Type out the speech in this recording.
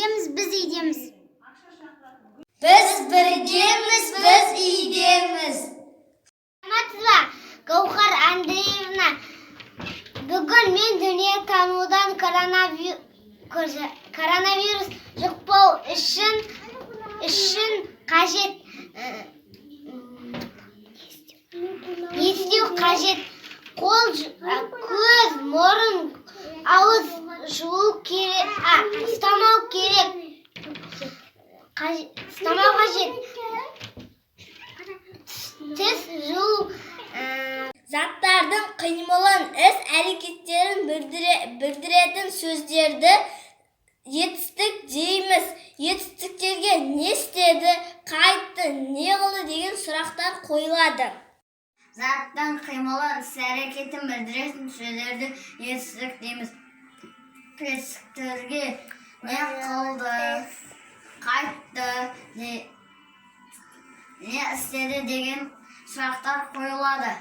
Біргеміз, біз үйдеміз. Біз біргеміз, біз үйдеміз. Саламатсыз ба, Гаухар Андреевна? Бүгін мен дүниетанудан коронавирус жұқпау үшін қажет не істеу қажет? Қол, көз, мұрын, ауыз жуу керек, ұстамау керек. Ұстамау қажет. Тіс жуу Заттардың қимылын, іс әрекеттерін білдіретін сөздерді етістік дейміз. Етістіктерге не істеді, қайтті, не қылды деген сұрақтар қойылады. Заттың қимылын, іс әрекетін білдіретін сөздерді етістік дейміз. Етістіктерге не қылды, қайтты, не істеді деген сұрақтар қойылады.